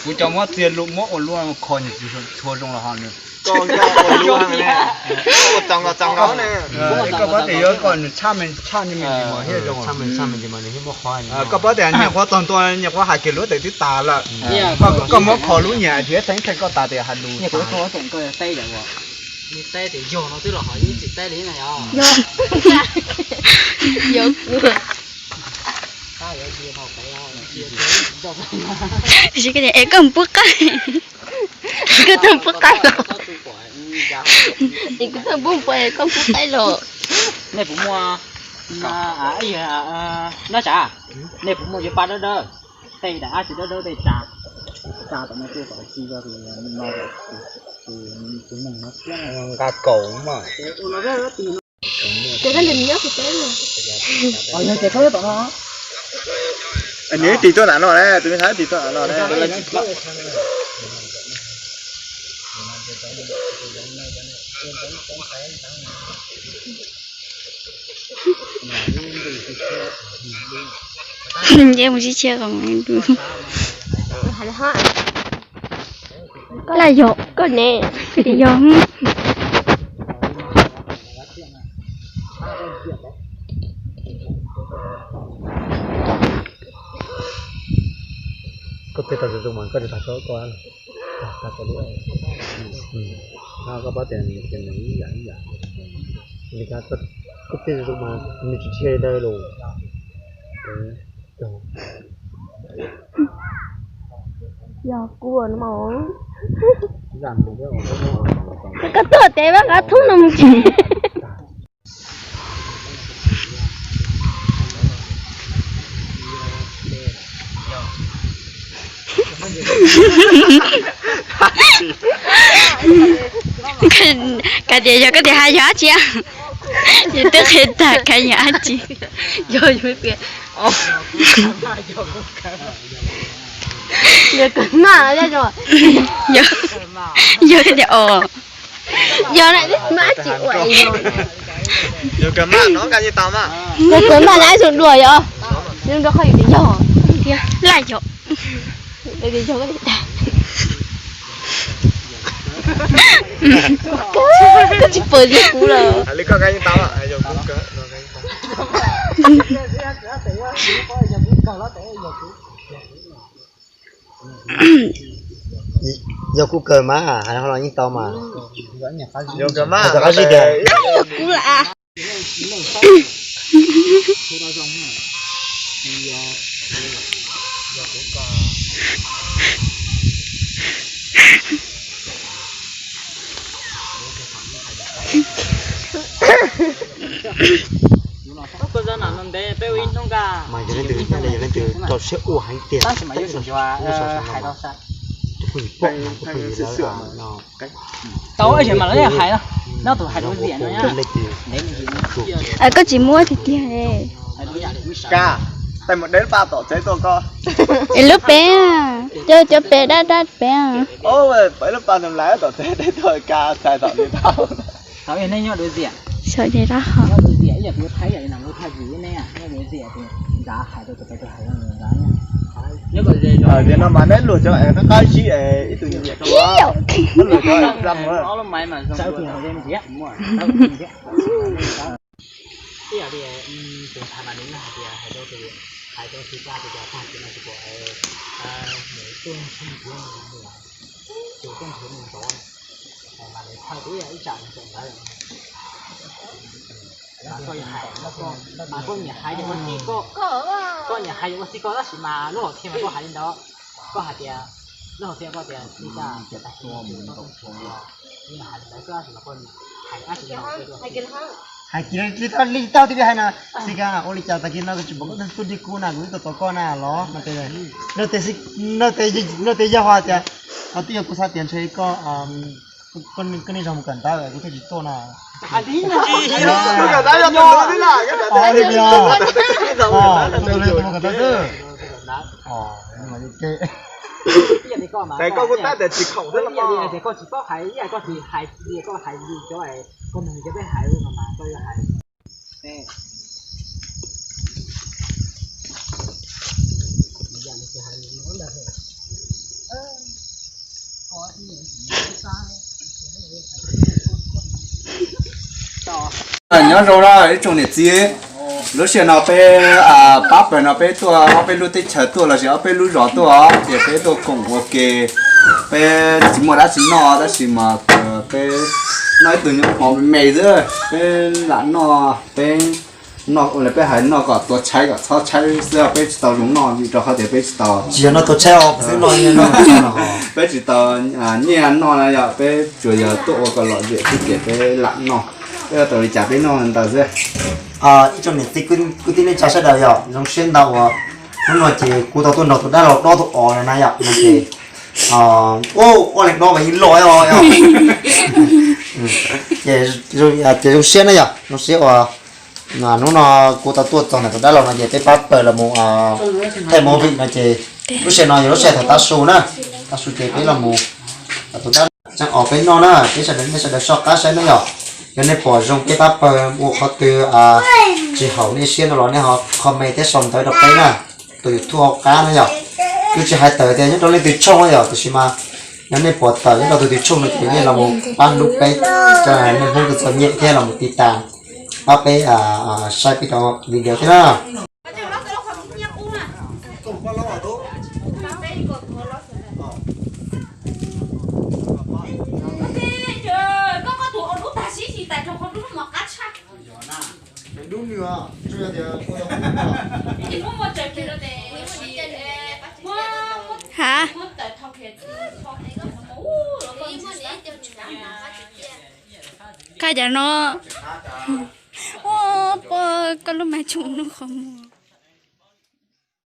Kuv cov muab txiag muab ua luaj kho nws tsis tshua zoo los ho nws. Koj paub tias yuav kom nws tshaj me tshaj ni me ntsis mas thiaj zoo. Koj paub tias nyuam qhuav txog ntua nyuam qhuab hais kiag lub tes twb tas lawm. Koj muab kho lub nyuag thiab theej theej koj tas tias hais lus. Yuav kuv. Es koj pub qaib, koj tau pub qaib los? Es kuv tau pub pua, koj pub qaib los? Nej puas muaj, no sav, nej puas muaj yuav paj dawb dawb, tej daim ab tsi dawb dawb tej tsa, tsa tom no tej tom tsi no, tus neeg no thiab nqa kaum mas. Ces koj nyob tom no. Nws ib tis tuaj nram no ne, tus me ntxhais ib tis tuaj nram no ne. Nce mus sib tshia qhov. Laj yog koj ne, koj tias yog. Koj txiav tau zoo zoo mas koj tsis tas tso koj. Koj paub tias nws ib yam ib yam li, koj txiav zoo zoo mas nws tsis tshe dawb los. Yog kuv no mas. Koj tuaj tes vaj qab thoob no mus tsis. Koj tias yog, koj tias hais yog dab tsi? Yus twb qhia tag koj yog dab tsi. Yog, yog tias, yog kawg mas, yog, yog tias os. Yog na, mas tsis ua. Yog kawg mas no nqa yeej tau mas. Yog kawg mas na, zoo dua yog. Zoo dua qhov yus tias yog. Laj yog. Yog tias yog koj tias tag. Koj tsis pom li kuv lawm. Li koj nqa yeej tau, yog kuv kawg. Yog kuv kawg mas, hais ho los yeej tau mas. Yog kawg mas, qab zib tias. Yog kuv lawm. Mas yog leej twg, yog leej twg rau siab ua heev tiag, tab sis mas yuav tsum hais rau sab. Tus phooj ywg pom, tus phooj ywg lawv no. Tau, mas lawv hais no, no tus hais dua ziam no. Koj tsis muab tiag tiag. Ka, tais mus de lub paj tom tsev tuaj koj. Es lub pem, cov, cov pem dab dab pem. Pem lub paj tom lawv tom tsev de tuaj ka txhais tom li tau. Tau, nej nyob dua ziam. Sawv de dab ho. Tiam no mas neb luag cov es qab qab zib es ib tug nyiam nyiam rau, luag cov plam mus. Ib yam li tus ntxhais mas nws hais tias hais rau tus, hais rau txiv Kab tias tag kis no tsis pom tus Tooj Nrhiav mus ntov, mas nws thaij kuv ib yam ib tsam nws tseem ntawd. Mas koj nyiam hais ces ua txij koj, koj nyiam hais ces ua txij koj tab sis mas lub hom phiaj mas koj hais li ntawd, koj hais tias, lub hom phiaj koj tias txiv Kab tias tag kis no tsis pom Tooj Nrhiav, nws hais li ntawd xwb tab sis mas koj hais dab tsi los hais kiag li tau li tau tib pliag hais na, txiv Kab ua li cas tag kis no tsis pom koj tuaj dig kuv na, kuv twb tau tos koj na los no. Nws tias yog hais tias, twb yog kuv xav tias ntshe koj, koj niaj zaus mus kawm ntawv kuv thiaj tsis tuaj na. Tes koj kuj tab tias tsis khoom xwb los mas. Koj tsis paub hais, koj tsis hais li koj hais li cov, koj nug cov peb hais mas koj yuav hais. Nyob zoo na ib tsoom niam txiv, lub sij hawm no peb pab pawg no peb tuaj ob peb lub teb chaws tuaj los sis ob peb lub zos tuaj ces peb tuaj koom ua ke, peb tsis muaj dab tsi noj tab sis mas peb noj ib tug nyuag hmo me me xwb, peb lam noj, peb noj ua li peb hais noj kom tuav tshaib kom txhob tshaib xwb, peb tsis tau zoo noj vim rau qhov tias peb tsis tau, tsis yog noj tuav tshaib os, peb tsis tau nyiaj noj na yom, peb tsuas yog tuaj ua kom lom zem xwb ces peb lam noj, peb ua tau li cas peb noj li ntawd xwb. Ib tsoom niam txiv kwv tij neej tsa sawv daws yom, zoo siab ntau uas hnub no ces kuv tau tuaj nrog tus dab laug dob tus os no na yom, no ces ob leeg dob mas yeej loj os, ces zoo siab na yom, zoo siab uas hnub no kuv tau tuaj txog ntawm tus dab laug no ces peb pab pawg los mus, thaij movie no ces lub sij hawm no yog lub sij hawm thaum tav su na, tav su ces peb los mus, tus dab laug tseem os peb noj na, peb sawv daws, nej sawv daws soj qab saib na yom. Yog nej pom zoo peb pab pawg ua qhov twg tsis haum nej siab no los nej ho comment thiab sau ntawv rau peb na, tus YouTube hauv qab na yom. Kuv tsis hais tawm tias nyob rau leej twg tshooj na yom, tiam sis mas yog nej pom tawm nyob rau tus twg tshooj no ces nej los mus pab hlub peb, cov neeg Hmoob tus txom nyem thiab los mus tiv tas pab peb saib peb cov video thiab na. Ha, koj cov no, ua pog koj lub mas tsuas noj qhov muag.